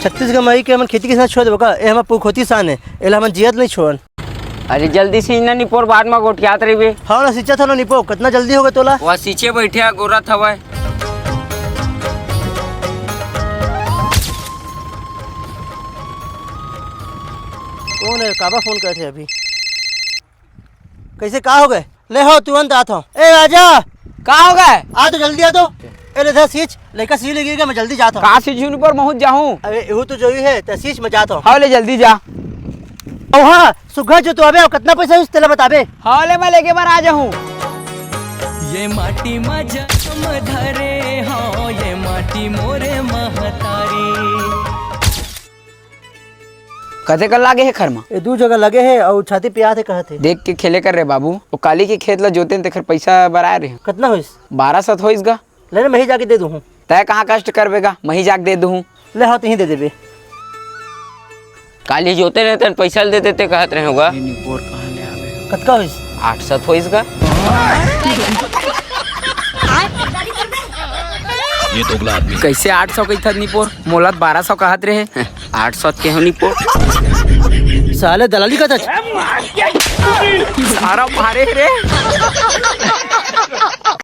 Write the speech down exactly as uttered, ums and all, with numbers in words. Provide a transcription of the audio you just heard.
छत्तीसगढ़ म आके हमन खेती किसानी छोड़ देबो का? ए हमर पुरखोती शान हे, एला हमन जियत नहीं छोड़न। अरे जल्दी सींच ना निपोर, बाद म गोठियात रहिबे। हाँ ना, सींचत हो ना निपो, कितना जल्दी हो गए तोला? वह सींचे बैठे हे, गोरत हवय। कौन है? काबर फोन करत हे अभी? कैसे, का हो गए? ले हो, तुरंत आत हो। ए राजा, का हो गए? आ तो, जल्दी आ तो। ए ले धर सींच, लइका सींच ले गिर गया, मैं जल्दी जात हूँ। का सींचू निपोर, महूँ जाहूँ। अबे एहू तो जरूरी है, त सींच, मैं जात हूँ। हाँ ले जल्दी जा। ओ हाँ, सुग्घर जो तो अबे, अउ कितना पैसा होइस तेला बताबे। हाँ ले, मैं लेके बर आ जाहूँ। ये माटी मा जन्म धरे हो, ये माटी मोरे महतारी। कते कन लागे हे खर मा? ए दू जगह लगे हे अउ छाती पियात हे कहत हे। देख के खेले कर रे बाबू, ओ काली के खेत ला जोतेन तेखर पैसा बर आए रहे। कतना होइस? बारह सौ होइस गा। ले रे, मैं ही जाके दे दूँ। तय कहाँ कष्ट करबे गा, मैं ही जाके दे दूँ। ले हाँ, तहीं दे देबे। काली जोते रहे तन पैसा ले देते ते कहत रहे होगा। ये निपोर कहाँ ले आवे? कतका होइस? आठ सौ होइस गा। ये दोगला आदमी। कैसे आठ सौ कही था निपोर? मोला बारह सौ कहत रहे। आठ सौ के हो निपोर। साले दलाली का था। सारा मारे रे।